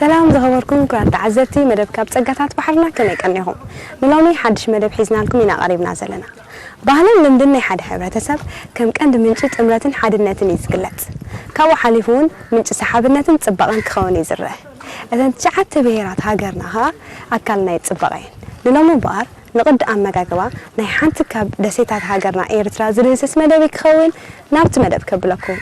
ሰላም ዝኸበርኩም ክቡራት ተዓዘብቲ መደብ ካብ ጸጋታት ባሕርና፣ ከመይ ቀኒኹም? ንሎሚ ሓድሽ መደብ ሒዝናልኩም ኢና ቀሪብና ዘለና። ባህልን ልምድን ናይ ሓደ ሕብረተሰብ ከም ቀንዲ ምንጪ ጥምረትን ሓድነትን እዩ ዝግለጽ። ካብኡ ሓሊፉ እውን ምንጪ ሰሓብነትን ጽባቐን ክኸውን እዩ ዝረአ። እተን ትሽዓተ ብሄራት ሃገርና ኸኣ ኣካል ናይ ጽባቐ እየን። ንሎሚ እምበኣር ንቕዲ ኣመጋግባ ናይ ሓንቲ ካብ ደሴታት ሃገርና ኤርትራ ዝድህስስ መደብ እዩ ክኸውን። ናብቲ መደብ ከብለኩም።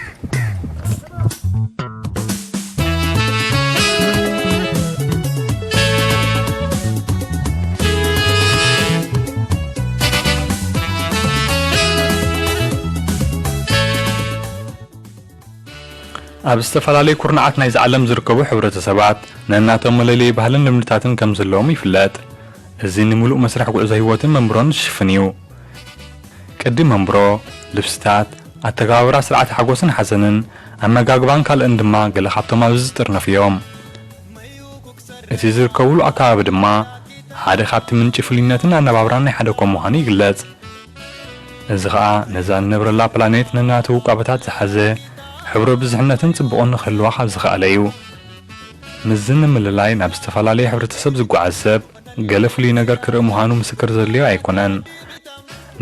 ኣብ ዝተፈላለዩ ኩርናዓት ናይዚ ዓለም ዝርከቡ ሕብረተሰባት ነናቶም መለለዪ ባህልን ልምድታትን ከም ዘለዎም ይፍለጥ። እዚ ንምሉእ መስርሕ ጉዕዞ ህይወትን መንብሮን ዝሽፍን እዩ። ቅዲ መንብሮ፣ ልብስታት፣ ኣተገባብራ ስርዓተ ሓጎስን ሓዘንን፣ ኣመጋግባን ካልእን ድማ ገለ ካብቶም ኣብዚ ዝጥርነፉ እዮም። እቲ ዝርከብሉ ኣከባቢ ድማ ሓደ ካብቲ ምንጪ ፍሉይነትን ኣነባብራን ናይ ሓደ ኮም ምዃኑ ይግለጽ። እዚ ኸኣ ነዛ እንነብረላ ፕላኔት ነናቱ ውቃበታት ዝሓዘ፣ ሕብረ ብዝሕነትን ጽቡቕን ንኽህልዋ ካብ ዝኸኣለ እዩ። ምስዚ ንምልላይ ናብ ዝተፈላለየ ሕብረተሰብ ዝጓዓዝ ሰብ፣ ገለ ፍሉይ ነገር ክርኢ ምዃኑ ምስክር ዘድልዮ ኣይኮነን።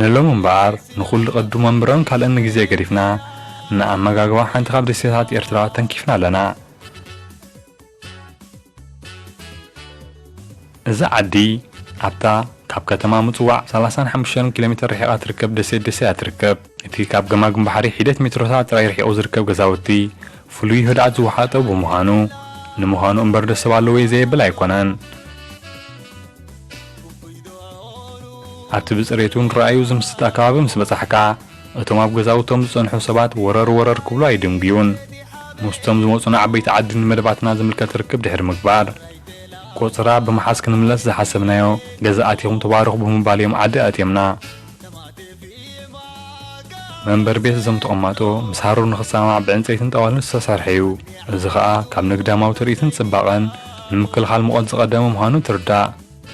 ንሎሚ እምበኣር፣ ንኹሉ ቅዲ መንብሮን ካልእን ንግዜ ገዲፍና፣ ንኣመጋግባ ሓንቲ ካብ ደሴታት ኤርትራ ተንኪፍና ኣለና። እዛ ዓዲ፣ ኣብታ ካብ ከተማ ምጽዋዕ ሰላሳን ሓሙሽተን ኪሎ ሜተር ርሒቓ ትርከብ ደሴት ደሴ እያ ትርከብ። እቲ ካብ ገማግም ባሕሪ ሒደት ሜትሮታት ጥራይ ርሒቑ ዝርከብ ገዛውቲ፣ ፍሉይ ህድኣት ዝወሓጦ ብምዃኑ፣ ንምዃኑ እምበር ደስ ኣለዎ እዩ ዘየብል ኣይኮነን። ኣብቲ ብጽሬቱ ንረኣዩ ዝምስጥ ኣከባቢ ምስ በጻሕካ፣ እቶም ኣብ ገዛውቶም ዝጸንሑ ሰባት ወረር ወረር ክብሉ ኣይድንጉዩን። ምስቶም ዝመጹና ዓበይቲ ዓዲ ንመደባትና ዝምልከት ርክብ ድሕሪ ምግባር፣ ቆጸራ ብምሓዝ ክንምለስ ዝሓሰብናዮ፣ ገዛ ኣቲኹም ተባረኹ ብምባል እዮም ዓዲ ኣእትዮምና። መንበሪ ቤት እዞም ተቐማጦ ምስ ሃሩር ንኽሰማማዕ ብዕንጸይትን ጠዋልን ዝተሰርሐ እዩ። እዚ ኸኣ ካብ ንግዳማዊ ትርኢትን ጽባቐን ንምክልኻል ሙቐት ዝቐደመ ምዃኑ ትርዳእ።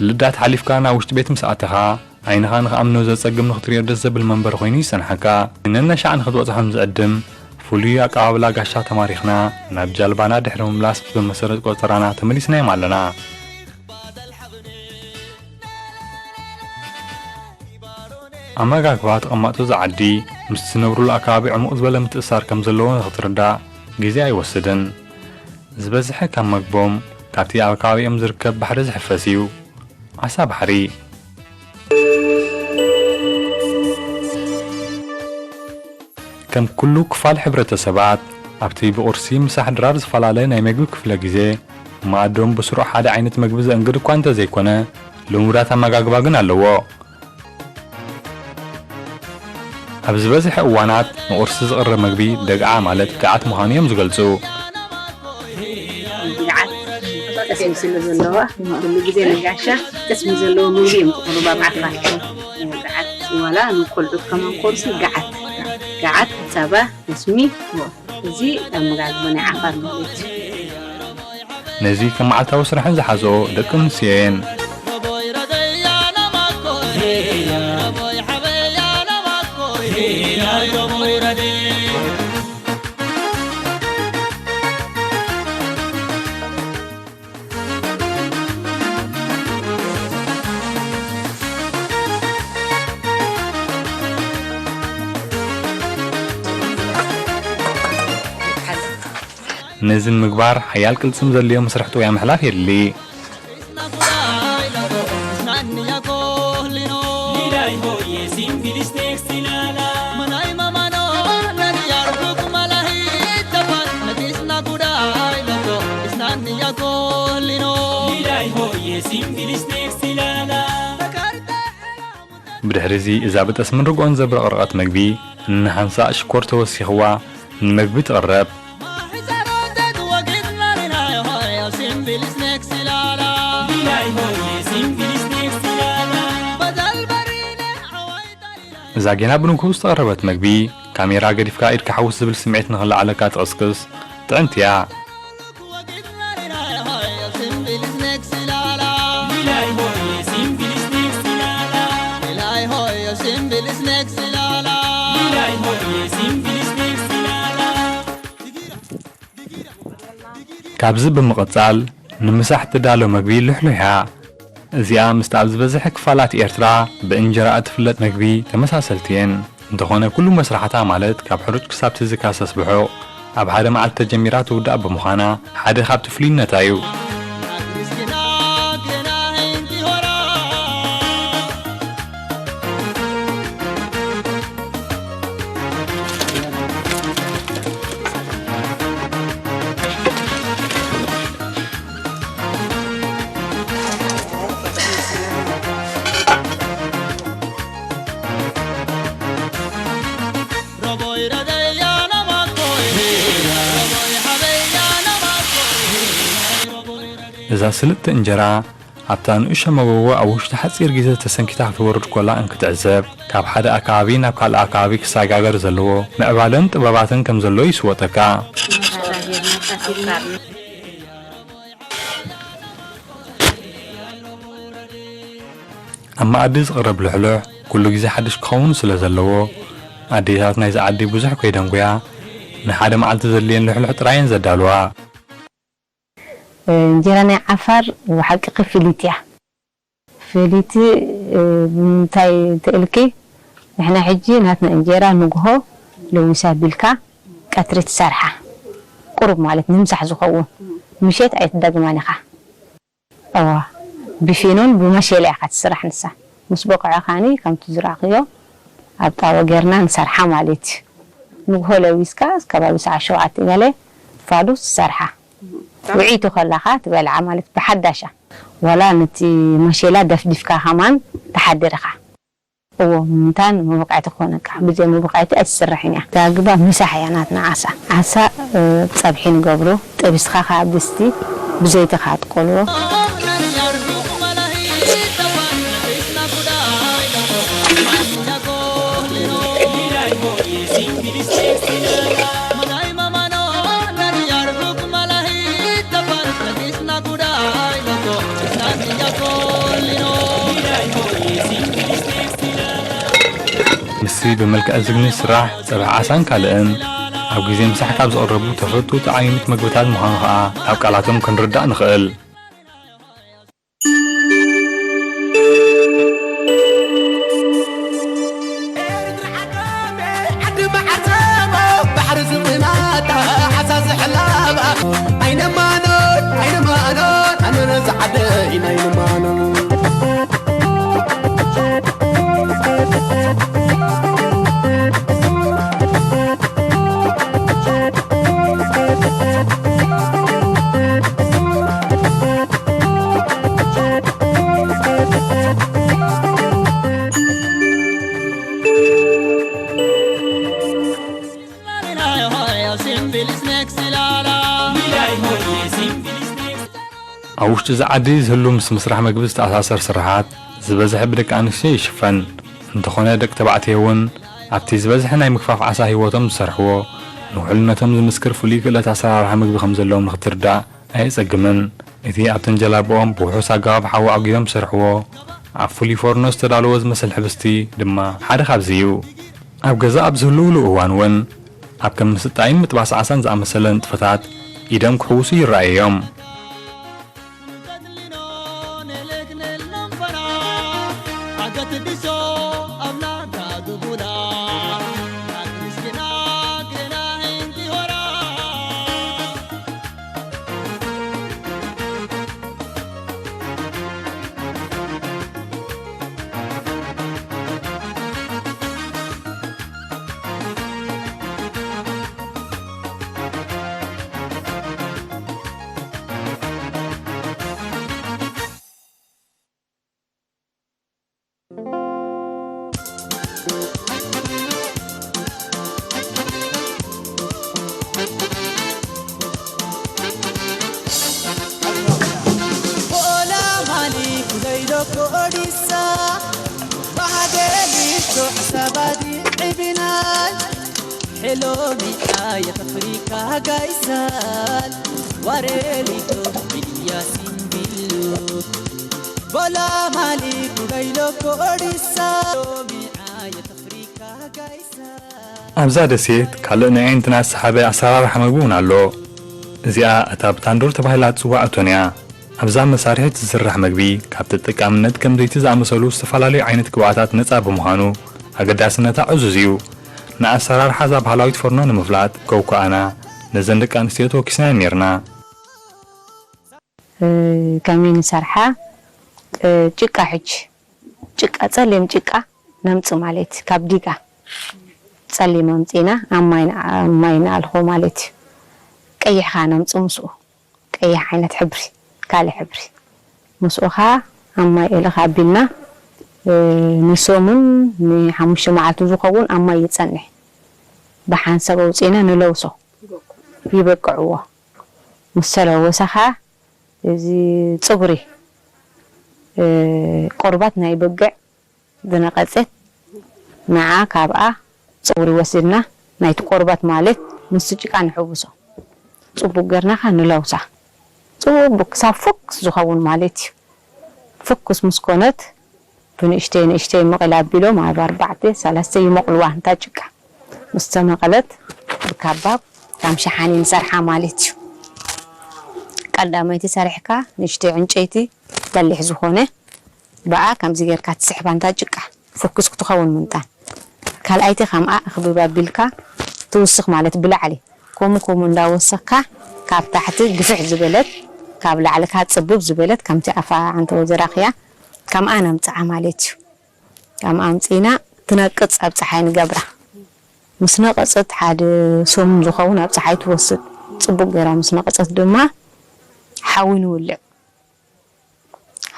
ልዳት ሓሊፍካ ናብ ውሽጢ ቤት ምስ ኣተኻ፣ ዓይንኻ ንኽኣምኖ ዘጸግም ንኽትርእዮ ደስ ዘብል መንበሪ ኮይኑ ይጸንሓካ። ነናሻዕ ንኽትበጽሖም ዝዕድም ፍሉይ ኣቀባብላ ጋሻ ተማሪኽና፣ ናብ ጃልባና ድሕሪ ምምላስ ብመሰረት ቆጸራና ተመሊስናዮም ኣለና። ኣመጋግባ ተቐማጦ እዚ ዓዲ ምስ ዝነብሩሉ ኣከባቢ ዕሙቕ ዝበለ ምትእስሳር ከም ዘለዎ ንኽትርዳእ ግዜ ኣይወስድን። ዝበዝሐ ካብ መግቦም ካብቲ ኣብ ከባቢኦም ዝርከብ ባሕሪ ዝሕፈስ እዩ። ዓሳ ባሕሪ። ከም ኩሉ ክፋል ሕብረተሰባት፣ ኣብቲ ብቑርሲ ምሳሕ ድራር ዝፈላለ ናይ መግቢ ክፍለ ግዜ፣ መኣዶም ብስሩዕ ሓደ ዓይነት መግቢ ዘእንግድ እኳ እንተዘይኮነ፣ ልሙዳት ኣመጋግባ ግን ኣለዎ። ኣብ ዝበዝሐ እዋናት ንቑርሲ ዝቕረብ መግቢ ደግዓ ማለት ገዓት ምዃኑ እዮም ዝገልጹ። ገዓት ጠስሚ ስለ ዘለዋ፣ ኩሉ ግዜ ንጋሻ ጠስሚ ዘለዎ ምግቢ እዮም ክቕርቡ ኣብ ዓፋር። ገዓት ዋላ ንቆልዑት ከማን ቁርሲ ገዓት፣ ገዓት፣ ጸባ፣ ጠስሚ፣ እዚ ኣመጋግባ ናይ ዓፋር ማለት እዩ። ነዚ ከም መዓልታዊ ስራሐን ዝሓዝኦ ደቂ ኣንስትዮ እየን። ነዚ ንምግባር ሓያል ቅልጽም ዘድልዮ መስርሕ ጥውያ ምሕላፍ የድሊ። ብድሕሪ እዚ እዛ ብጠስምን ርግኦን ዘብረቕረቐት መግቢ እንሓንሳእ ሽኮር ተወሲኽዋ ንመግቢ ትቕረብ። እዛ ጌና ብንግሁ ዝተቐረበት መግቢ፣ ካሜራ ገዲፍካ ኢድካ ሓውስ ዝብል ስምዒት ንኽለዓለካ ትቕስቅስ ጥዕምቲ እያ። ካብዚ ብምቕጻል፣ ንምሳሕ ትዳሎ መግቢ ልሕሉሕ እያ። እዚኣ ምስቲ ኣብ ዝበዝሐ ክፋላት ኤርትራ ብእንጀራ እትፍለጥ መግቢ ተመሳሰልቲ እየን። እንተኾነ፣ ኩሉ መስራሕታ፣ ማለት ካብ ሕሩጭ ክሳብ ትዝካሰስ ብሑቕ፣ ኣብ ሓደ መዓልቲ ተጀሚራ ትውዳእ ብምዃና፣ ሓደ ካብቲ ፍሉይነታ እዩ። እዛ ስልጥቲ እንጀራ ኣብታ ንእሽቶ መጎጎ ኣብ ውሽጢ ሓጺር ግዜ ተሰንኪታ ክትወርድ ኮላ እንክትዕዘብ፣ ካብ ሓደ ኣከባቢ ናብ ካልእ ኣከባቢ ክሰጋገር ዘለዎ ምዕባለን ጥበባትን ከም ዘሎ ይስወጠካ። ኣብ መኣዲ ዝቕረብ ልሕሉሕ ኩሉ ግዜ ሓድሽ ክኸውን ስለ ዘለዎ፣ ኣዴታት ናይዚ ዓዲ ብዙሕ ከይደንጉያ፣ ንሓደ መዓልቲ ዘድልየን ልሕሉሕ ጥራየን ዘዳልዋ። እንጀራ ናይ ዓፋር ብሓቂ ፍልይቲ እያ። ፍልይቲ ብምንታይ ተእልኪ፣ ንሕና ሕጂ ናትና እንጀራ ንግሆ ለዊሳ ቢልካ ቀትሪ ትሰርሓ። ቁሩብ ማለት ንምሳሕ ዝኸውን። ምሸት ኣይትደግማን ኢኻ። እዋ፣ ብፊኖን ብመሸላ ኢኻ ትስራሕ ንሳ። ምስ በቕዐ ኻኒ ከምቲ ዝረኣኽዮ ኣብ ጣወ ጌርና ንሰርሓ ማለት እዩ። ንግሆ ለዊስካ ከባቢ ሰዓት ሸውዓተ ገለ ፋዱስ ትሰርሓ። ውዒቱ ከላኻ ትበልዓ ማለት ብሓዳሻ። ዋላ ነቲ መሸላ ደፍዲፍካ ከማን ትሓድር ኢኻ። እዎ፣ ምንታን መብቕዕቲ ክኾነካ። ብዘይ መብቕዕቲ ኣይትስርሕን እያ። እታ ግባ ምሳሕ እያ ናትና ዓሳ። ዓሳ፣ እ፣ ጸብሒ ንገብሮ። ጠቢስኻ ከኣ ኣብ ድስቲ ብዘይቲ ከኣ ትቆልዎ። ምስቲ ብመልክዕ ዝግኒ ዝስራሕ ጸብሒ ዓሳን ካልእን፣ ኣብ ግዜ ምሳሕ ካብ ዝቕረቡ ተፈቱ ጠዓይምቲ መግብታት ምዃኑ ኸኣ ካብ ቃላቶም ክንርዳእ ንኽእል። ኣብ ውሽጢ እዚ ዓዲ ዝህሉ ምስ ምስራሕ መግቢ ዝተኣሳሰር ስርሓት ዝበዝሐ ብደቂ ኣንስትዮ ይሽፈን። እንተኾነ ደቂ ተባዕትዮ እውን ኣብቲ ዝበዝሐ ናይ ምግፋፍ ዓሳ ህይወቶም ዝሰርሕዎ ንውሕልነቶም ዝምስክር ፍሉይ ክእለት ኣሰራርሓ ምግቢ ከም ዘለዎም ንኽትርዳእ ኣየጸግምን። እቲ ኣብተን ጀላብኦም ብውሑስ ኣገባብ ሓዊ ኣጒዶም ዝሰርሕዎ ኣብ ፍሉይ ፎርኖ ዝተዳለወ ዝመስል ሕብስቲ ድማ ሓደ ካብዚ እዩ። ኣብ ገዛ ኣብ ዝህልውሉ እዋን እውን ኣብ ከም ምስጣይን ምጥባስ ዓሳን ዝኣመሰለ ንጥፈታት ኢዶም ክሕውሱ ይረኣዩ እዮም። ኣብዛ ደሴት ካልእ ንኣዒንትና ዝሰሓበ ኣሰራርሓ መግቢ እውን ኣሎ። እዚኣ እታ ብታንዱር ተባሂላ እትጽዋዕ እቶን እያ። ኣብዛ መሳርሒት ዝስራሕ መግቢ ካብ ተጠቃምነት ከም ዘይቲ ዝኣመሰሉ ዝተፈላለዩ ዓይነት ግብኣታት ነጻ ብምዃኑ ኣገዳስነታ ዕዙዝ እዩ። ንኣሰራርሓ እዛ ባህላዊት ፎርኖ ንምፍላጥ ከውከኣና ነዘን ደቂ ኣንስትዮ ተወኪስናየን ኔርና። እ፣ ከመይ ንሰርሓ? እ፣ ጭቃ ሕጂ፣ ጭቃ፣ ጸሊም ጭቃ ነምጽእ ማለት እዩ። ካብ ዲጋ ጸሊም ኣምጺእና ኣብ ማይ ን-፣ ኣብ ማይ ንኣልኾ ማለት እዩ። ቀይሕ ከኣ ነምጽእ ምስኡ። ቀይሕ ዓይነት ሕብሪ፣ ካልእ ሕብሪ። ምስኡ ከኣ ኣብ ማይ እልኽ ኣቢልና፣ እ፣ ንሰሙን ንሓሙሽተ መዓልቲ ዝኸውን ኣብ ማይ ይጸንሕ። ብሓንሳብ ኣውጺእና ንለውሶ። ይበቅዕዎ። ምስ ተለወሰ ከኣ እዚ ጸጉሪ፣ እ፣ ቆርበት ናይ በጊዕ ዝነቐጸት፣ ንዓ ካብኣ ጸጉሪ ወሲድና፣ ናይቲ ቆርበት ማለት ምስቲ ጭቃ ንሕውሶ። ጽቡቕ ጌርና ከኣ ንለውሳ። ጽቡቕ ክሳብ ፍኩስ ዝኸውን ማለት እዩ። ፍኩስ ምስ ኮነት፣ ብንእሽተይ ንእሽተይ ምቕል ኣቢሎም ኣብ ኣርባዕተ፣ ሰለስተ ይመቕልዋ፣ እንታ ጭቃ። ምስ ተመቐለት፣ ብካባብ ከም ሸሓኒ ንሰርሓ ማለት እዩ። ቀዳመይቲ ሰሪሕካ፣ ንእሽተይ ዕንጨይቲ በሊሕ ዝኾነ፣ ብኣ ከምዚ ጌርካ ትስሕባ፣ እንታ ጭቃ ፍኩስ ክትኸውን ምምጣን። ካልኣይቲ ከምኣ እኽብብ ኣቢልካ ትውስኽ ማለት ብላዕሊ። ከምኡ ከምኡ እንዳወሰኽካ ካብ ታሕቲ ግፍሕ ዝበለት፣ ካብ ላዕሊ ከኣ ጽብብ ዝበለት፣ ከምቲ ኣፋ ዓንተ ወዘራኽያ ከምኣ ነምጽዓ ማለት እዩ። ከምኣ ኣምጺእና ትነቅጽ ኣብ ጸሓይ ንገብራ። ምስ ነቐጸት ሓደ ሰሙን ዝኸውን ኣብ ጸሓይ ትወስድ። ጽቡቕ ጌራ ምስ ነቐጸት ድማ ሓዊ ንውልዕ።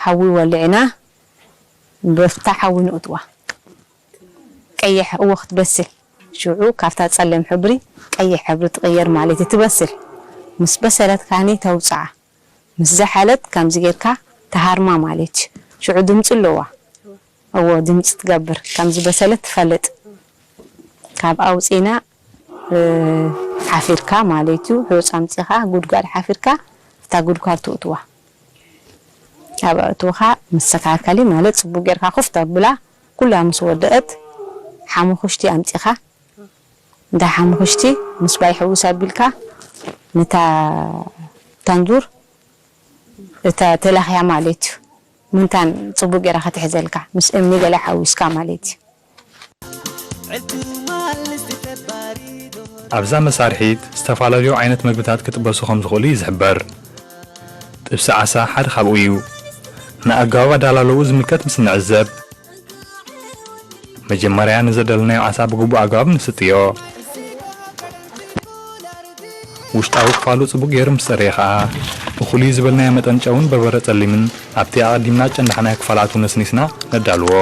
ሓዊ ወሊዕና በፍታ ሓዊ ነእትዋ። ቀይሕ እወ ክትበስል። ሽዑ ካብታ ጸሊም ሕብሪ ቀይሕ ሕብሪ ትቕየር ማለት እዩ። ትበስል። ምስ በሰለት ካኒ ተውጽዓ። ምስ ዘሓለት ከምዚ ጌርካ ትሃርማ ማለት እዩ። ሽዑ ድምጺ ኣለዋ። እወ ድምጺ ትገብር። ከም ዝበሰለት ትፈልጥ። ካብ ኣውጺእና እ፣ ሓፊርካ ማለት እዩ። ሑጻ ኣምጺኻ ጉድጓድ ሓፊርካ እታ ጉድጓድ ትእትዋ። ኣብ ኣእትውኻ ምስ ሰካርካሊ ማለት ጽቡቕ ጌርካ ኮፍ ተብላ ኩላ ምስ ወደአት ሓሙኽሽቲ ኣምጺኻ እንዳ ሓሙኽሽቲ ምስ ባይ ሕውስ ኣቢልካ ነታ ታንዙር እታ ተላኽያ ማለት እዩ። ምንታን ጽቡቕ ጌራ ክትሕዘልካ ምስ እምኒ ገለ ሓዊስካ ማለት እዩ። ኣብዛ መሳርሒት ዝተፈላለዩ ዓይነት መግብታት ክጥበሱ ከም ዝኽእሉ እዩ ዝሕበር። ጥብሲ ዓሳ ሓደ ካብኡ እዩ። ንኣገባብ ኣደላልውኡ ዝምልከት ምስ እንዕዘብ፣ መጀመርያ ንዘደለናዮ ዓሳ ብግቡእ ኣገባብ ንስጥዮ። ውሽጣዊ ክፋሉ ጽቡቕ ገይሩ ምስ ጸረየ ኸኣ፣ እኹል እዩ ዝበልናዮ መጠን ጨውን በርበረ ጸሊምን ኣብቲ ኣቐዲምና ዝጨንዳሕናዮ ክፋላቱ ነስኒስና ነዳልዎ።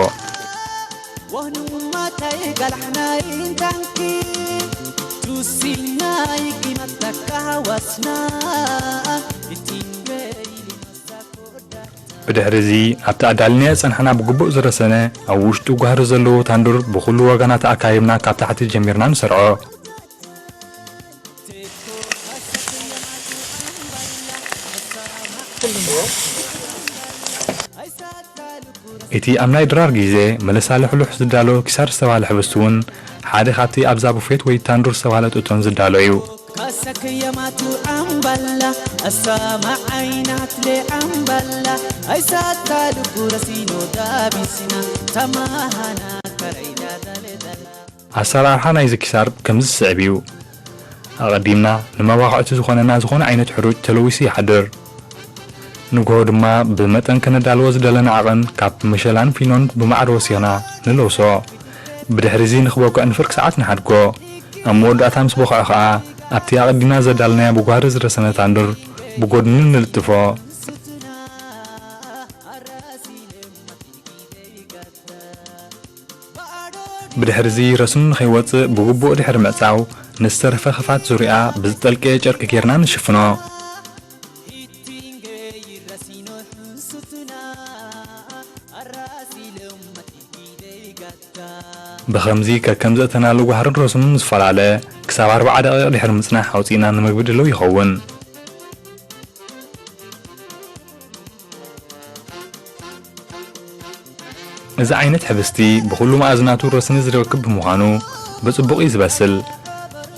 ብድሕሪ እዚ ኣብቲ ኣዳሊናዮ ዝጸናሕና ብግቡእ ዝረሰነ ኣብ ውሽጡ ጓህሪ ዘለዎ ታንዱር ብኹሉ ወገናት ኣካቢብና ካብ ታሕቲ ጀሚርና ንሰርዖ። እቲ ኣብ ናይ ድራር ግዜ መለሳ ልሕሉሕ ዝዳሎ ኪሳር ዝተባህለ ሕብስቲ እውን ሓደ ካብቲ ኣብዛ ቡፌት ወይ ታንዱር ዝተባህለት እቶን ዝዳሎ እዩ። ኣሰራርሓ ናይዚ ኪሳር ከምዚ ዝስዕብ እዩ። ኣቐዲምና ንመባኹዕቲ ዝኾነና ዝኾነ ዓይነት ሕሩጭ ተለዊሱ ይሓድር። ንግሆ ድማ ብመጠን ከነዳልዎ ዝደለና ዓቐን ካብ መሸላን ፊኖን ብማዕረ ወሲኽና ንለውሶ። ብድሕሪ እዚ ንኽበኩዕ ንፍርቂ ሰዓት ንሓድጎ። ኣብ መወዳእታ ምስ በኹዐ ኸኣ ኣብቲ ኣቐዲምና ዘዳለናዮ ብጓህሪ ዝረሰነ ታንዱር ብጎድኑ ንልጥፎ። ብድሕርዚ ረስኑ ንኸይወጽእ ብግቡእ ድሕሪ ምዕጻው፣ ንዝተረፈ ክፋት ዙርያ ብዝጠልቀየ ጨርቂ ጌርና ንሽፍኖ። ብኸምዚ ከከም ዘእተናሉ ጓህርን ረስኑን ዝፈላለ፣ ክሳብ ኣርብዓ ደቂቕ ድሕሪ ምጽናሕ ኣውጺእና ንምግቢ ድሉው ይኸውን። እዚ ዓይነት ሕብስቲ ብኹሉ መኣዝናቱ ረስኒ ዝረክብ ብምዃኑ ብጽቡቕ እዩ ዝበስል።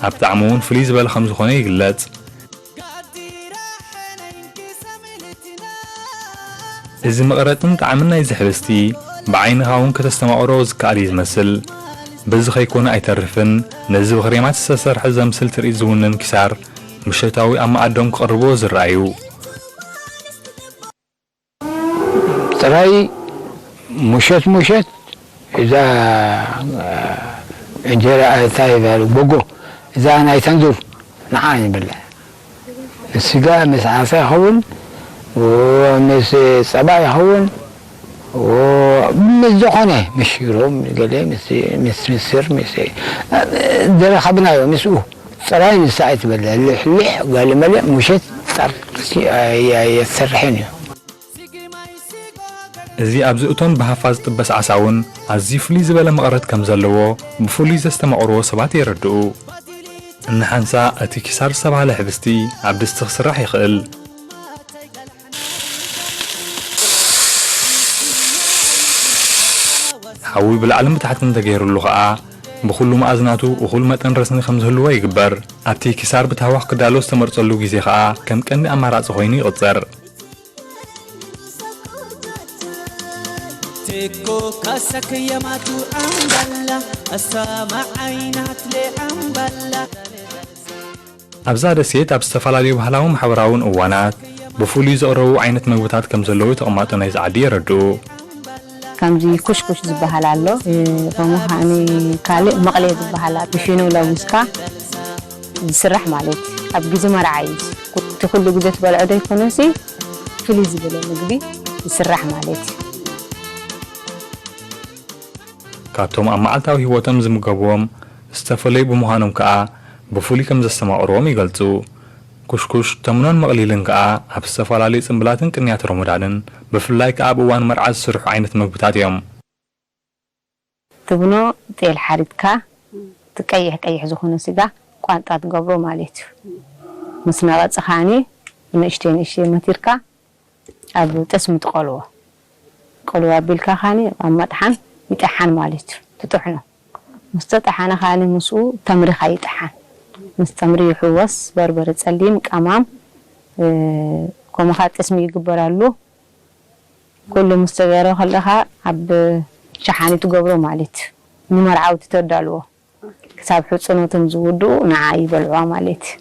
ኣብ ጣዕሙ እውን ፍልይ ዝበለ ከም ዝኾነ ይግለጽ። እዚ መቕረጽን ጣዕምን ናይዚ ሕብስቲ ብዓይንኻ እውን ከተስተማቕሮ ዝከኣል እዩ ዝመስል። በዚ ከይኮነ ኣይተርፍን፣ ነዚ ብኽሬማት ዝተሰርሐ ዘምስል ትርኢት ዝውንን ኪሳር ምሸታዊ ኣብ መኣዶም ክቕርብዎ ዝረኣዩ። ጥራይ ምሸት ምሸት እዛ እንጀራ እንታይ ይበሃል፣ ጎጎ፣ እዛ ናይ ተንዙር ንዓ ንበልዕ። ስጋ ምስ ዓሳ ይኸውን፣ ምስ ጸባ ይኸውን፣ ምስ ዝኾነ፣ ምስ ሽሮ፣ ምስ ገለ፣ ምስ ምስር፣ ምስ ዝረኸብናዮ ምስኡ ጥራይ ንሳ ኣይትበልዕ። ልሕልሕ ጋለመለ ምሸት ጸርሲ ኣየሰርሕን እዩ። እዚ ኣብዚ እቶን ብሃፋ ዝጥበስ ዓሳ እውን ኣዝዩ ፍልይ ዝበለ መቐረት ከም ዘለዎ ብፍሉይ ዘስተማቕርዎ ሰባት የረድኡ። እንሓንሳ እቲ ኪሳር ዝተባህለ ሕብስቲ ኣብ ድስቲ ክስራሕ ይኽእል። ሓዊ ብላዕልን ብታሕትን እንተገይሩሉ ኸኣ ብኹሉ መኣዝናቱ እኹል መጠን ረስኒ ከም ዝህልዎ ይግበር። ኣብቲ ኪሳር ብታህዋኽ ክዳሎ ዝተመርጸሉ ግዜ ኸኣ ከም ቀንዲ ኣማራጺ ኮይኑ ይቕጸር። Teko kasa kiyamatu amballa asama ainat le amballa. ኣብዛ ደሴት ኣብ ዝተፈላለዩ ባህላውን ማሕበራውን እዋናት ብፍሉይ ዝቕረቡ ዓይነት መግብታት ከም ዘለዉ ተቐማጦ ናይዚ ዓዲ የረድኡ። ከምዚ ኩሽኩሽ ዝበሃል ኣሎ። ከምኡ ከዓኒ ካልእ መቕሌ ዝበሃል ኣሎ። ብፊኖ ለዊስካ ዝስራሕ ማለት እዩ። ኣብ ግዜ መርዓ እዩ። እቲ ኩሉ ግዜ ትበልዖ ዶ ኣይኮነሲ ፍልይ ዝበለ ምግቢ ይስራሕ ማለት እዩ። ካብቶም ኣብ መዓልታዊ ህይወቶም ዝምገብዎም ዝተፈለዩ ብምዃኖም ከኣ ብፍሉይ ከም ዘስተማቕርዎም ይገልጹ። ኩሽኩሽ፣ ተምኖን መቕሊልን ከኣ ኣብ ዝተፈላለዩ ጽምብላትን ቅንያት ሮሞዳንን ብፍላይ ከኣ ኣብ እዋን መርዓ ዝስርሑ ዓይነት መግብታት እዮም። ትብኖ ጤል ሓሪድካ እቲ ቀይሕ ቀይሕ ዝኾነ ስጋ ቋንጣ ትገብሮ ማለት እዩ። ምስ ነቐጽ ከዓኒ ንእሽተይ ንእሽተይ መቲርካ ኣብ ጠስሚ ትቆልዎ። ቆልዎ ኣቢልካ ከዓኒ ኣብ መጥሓን ይጠሓን ማለት እዩ። ትጥሕኖ። ምስ ተጠሓነ ከዓኒ ምስኡ ተምሪ ከኣ ይጠሓን። ምስ ተምሪ ይሕወስ፣ በርበረ ጸሊም፣ ቀማም፣ እ፣ ከምኡ ከኣ ጠስሚ ይግበረሉ። ኩሉ ምስ ተገይረ ከለኻ ኣብ ሸሓኒ ትገብሮ ማለት እዩ። ንመርዓውቲ ተዳልዎ። ክሳብ ሕጽኖቶም ዝውድኡ ንዓ ይበልዕዋ ማለት እዩ።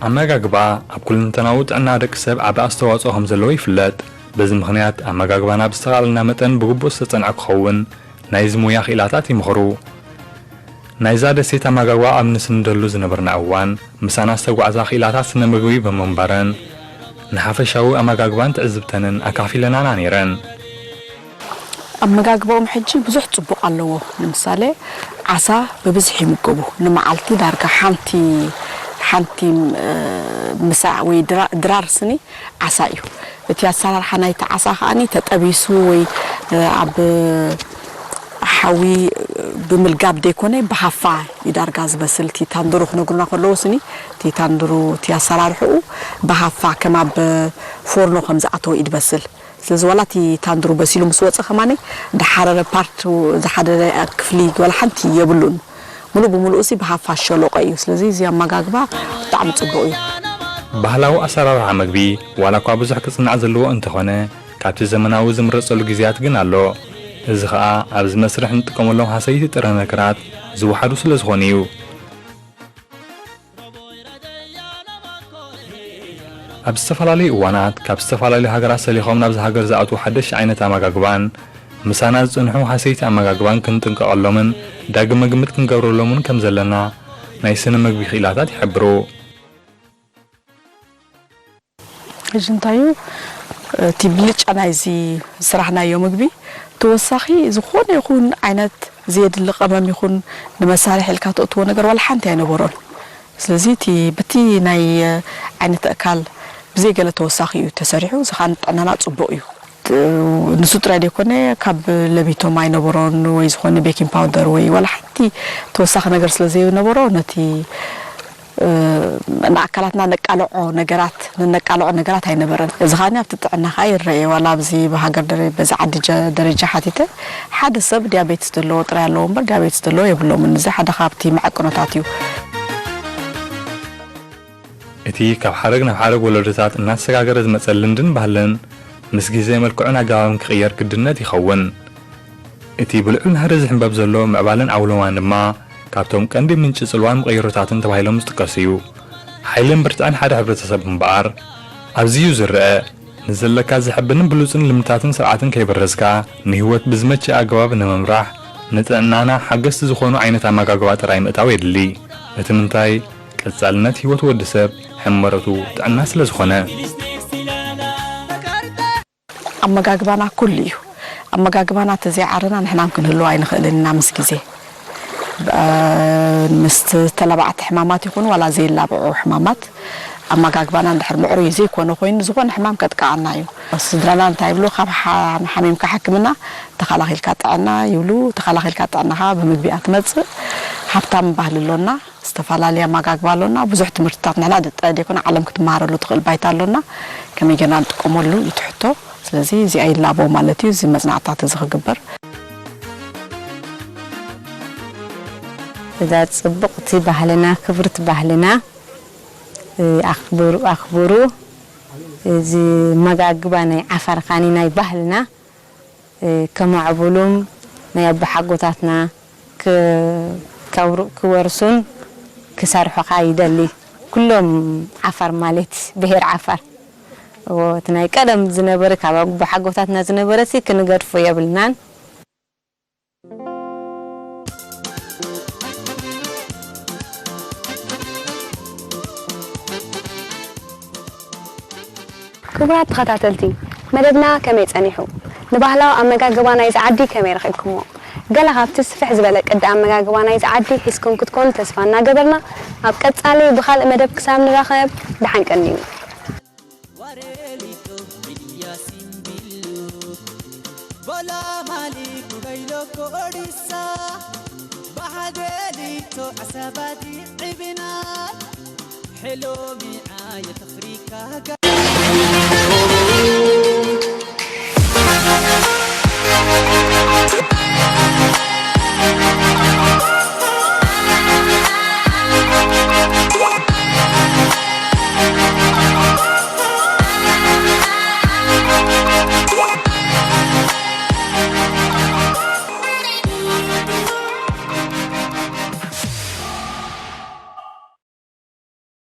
ኣመጋግባ ኣብ ኩለንተናዊ ጥዕና ደቂ ሰብ ዓቢ ኣስተዋጽኦ ከም ዘለዎ ይፍለጥ። በዚ ምኽንያት ኣመጋግባና ብዝተኻእለና መጠን ብግቡእ ዝተጸንዐ ክኸውን ናይዚ ሞያ ክኢላታት ይምኽሩ። ናይዛ ደሴት ኣመጋግባ ኣብ ንስንደሉ ዝነበርና እዋን ምሳና ዝተጓዕዛ ክኢላታት ስነ ምግቢ ብምንባረን ንሓፈሻዊ ኣመጋግባን ትዕዝብተንን ኣካፊለናና ነይረን። ኣመጋግባኦም ሕጂ ብዙሕ ጽቡቕ ኣለዎ። ንምሳሌ ዓሳ ብብዝሒ ይምገቡ። ንመዓልቲ ዳርጋ ሓንቲ ሓንቲ እ፣ ምሳዕ ወይ ድራ- ድራር ስኒ ዓሳ እዩ። እቲ ኣሰራርሓ ናይቲ ዓሳ ከኣኒ ተጠቢሱ ወይ እ፣ ኣብ ሓዊ ብምልጋብ ደይኮነ ብሃፋ እዩ ዳርጋ ዝበስል። እቲ ታንድሩ ክነግሩና ከለዎ ስኒ እቲ ታንድሩ እቲ ኣሰራርሕኡ ብሃፋ ከም ኣብ ፎርኖ ከም ዝኣተወ እዩ ዝበስል። ስለዚ ዋላ እቲ ታንድሩ በሲሉ ምስ ወፀ ከማኒ ዝሓረረ ፓርት ዝሓደረ ክፍሊ ዋላ ሓንቲ የብሉን። ሙሉእ ብሙሉእ ሲ ብሃፋ ሸሎቆ እዩ። ስለዚ እዚ ኣመጋግባ ብጣዕሚ ፅቡቅ እዩ። ባህላዊ ኣሰራርሓ መግቢ ዋላ እኳ ብዙሕ ክጽናዕ ዘለዎ እንተኾነ ካብቲ ዘመናዊ ዝምረጸሉ ግዜያት ግን ኣሎ። እዚ ኸኣ ኣብዚ መስርሕ እንጥቀመሎም ሃሰይቲ ጥረ ነገራት ዝወሓዱ ስለ ዝኾኑ እዩ። ኣብ ዝተፈላለዩ እዋናት ካብ ዝተፈላለዩ ሃገራት ሰሊኾም ናብዚ ሃገር ዝኣትዉ ሓደሽቲ ዓይነት ኣመጋግባን ምሳና ዝጸንሑ ሃሰይቲ ኣመጋግባን ክንጥንቀቐሎምን ዳግመ ግምት ክንገብረሎምን ከም ዘለና ናይ ስነ መግቢ ክኢላታት ይሕብሩ። ሕጂ እንታይ እዩ እቲ ብልጫ ናይዚ ዝሰራሕናዮ ምግቢ ተወሳኺ ዝኾነ ይኹን ዓይነት ዘየድሊ ቀመም ይኹን ንመሳርሒ ኢልካ ተእትዎ ነገር ዋላ ሓንቲ ኣይነበሮን። ስለዚ እቲ በቲ ናይ ዓይነት ኣእካል ብዘይ ገለ ተወሳኺ እዩ ተሰሪሑ። እዚ ከዓ ንጥዕናና ፅቡቕ እዩ። ንሱ ጥራይ ዘይኮነ ካብ ለቢቶም ኣይነበሮን ወይ ዝኾነ ቤኪንግ ፓውደር ወይ ዋላ ሓንቲ ተወሳኺ ነገር ስለ ዘይነበሮ ነቲ ንኣካላትና ነቃልዖ ነገራት ንነቃልዖ ነገራት ኣይነበረን። እዚ ከኣ ኣብቲ ጥዕና ከኣ ይረአ። ዋላ ኣብዚ ብሃገር ደረ በዚ ዓዲ ደረጃ ሓቲተ ሓደ ሰብ ዲያቤትስ ዘለዎ ጥራይ ኣለዎ እምበር ዲያቤትስ ዘለዎ የብሎምን። እዚ ሓደ ካብቲ መዐቀኖታት እዩ። እቲ ካብ ሓረግ ናብ ሓረግ ወለዶታት እናተሰጋገረ ዝመጸ ልምድን ባህልን ምስ ግዜ መልክዑን ኣገባብን ክቕየር ግድነት ይኸውን። እቲ ብልዑል ናህሪ ዝሕንበብ ዘሎ ምዕባለን ዓውሎማን ድማ ካብቶም ቀንዲ ምንጪ ጽልዋን መቐይሮታትን ተባሂሎም ዝጥቀስ እዩ። ሓይልን ብርትዐን ሓደ ሕብረተሰብ እምበኣር ኣብዚ እዩ ዝረአ። ንዘለካ ዘሐብንን ብሉጽን ልምድታትን ስርዓትን ከይበረዝካ ንህይወት ብዝመቸ ኣገባብ ንምምራሕ ንጥዕናና ሓገዝቲ ዝኾኑ ዓይነት ኣመጋግባ ጥራይ ምእታው የድሊ። እቲ ምንታይ ቀጻልነት ህይወት ወዲ ሰብ ሕመረቱ ጥዕና ስለ ዝኾነ። ኣመጋግባና ኩሉ እዩ። ኣመጋግባና ተዘይዓርና ንሕናም ክንህልው ኣይንኽእልን ኢና ምስ ግዜ። ምስ ተላባዕቲ ሕማማት ይኹን ዋላ ዘይላብዑ ሕማማት ኣመጋግባና እንድሕር ምዕሩይ ዘይኮነ ኮይኑ ዝኾነ ሕማም ከጥቅዓና እዩ። ስድራና እንታይ ይብሉ ካብ ሓሚምካ ሕክምና ተኸላኺልካ ጥዕና ይብሉ። ተኸላኺልካ ጥዕናኻ ብምግቢ እያ ትመፅእ። ሃብታም ባህሊ ኣሎና። ዝተፈላለየ ኣመጋግባ ኣሎና። ብዙሕ ትምህርትታት ንሕና ጥራይ ዘይኮነ ዓለም ክትመሃረሉ ትኽእል ባይታ ኣሎና። ከመይ ጌርና ንጥቀመሉ እዩ እቲ ሕቶ። ስለዚ እዚኣ ይላቦ ማለት እዩ እዚ መጽናዕትታት እዚ ክግበር። እዛ ጽብቕቲ ባህልና ክብርቲ ባህልና ኣኽብሩ ኣኽብሩ እዚ መጋግባ ናይ ዓፋር ካኒ ናይ ባህልና ከማዕብሉም ናይ ኣቦሓጎታትና ክወርሱን ክሰርሑ ከዓ ይደሊ። ኩሎም ዓፋር ማለት ብሄር ዓፋር እቲ ናይ ቀደም ዝነበረ ካብ ኣቦሓጎታትና ዝነበረ ሲ ክንገድፎ የብልናን። ክቡራት ተኸታተልቲ መደብና ከመይ ጸኒሑ? ንባህላዊ ኣመጋግባ ናይዚ ዓዲ ከመይ ረኺብኩሞ? ገለ ካብቲ ስፍሕ ዝበለ ቅዲ ኣመጋግባ ናይዚ ዓዲ ሒዝኩም ክትኮኑ ተስፋ እናገበርና ኣብ ቀጻሊ ብኻልእ መደብ ክሳብ ንራኸብ ደሓን ቀንዩ።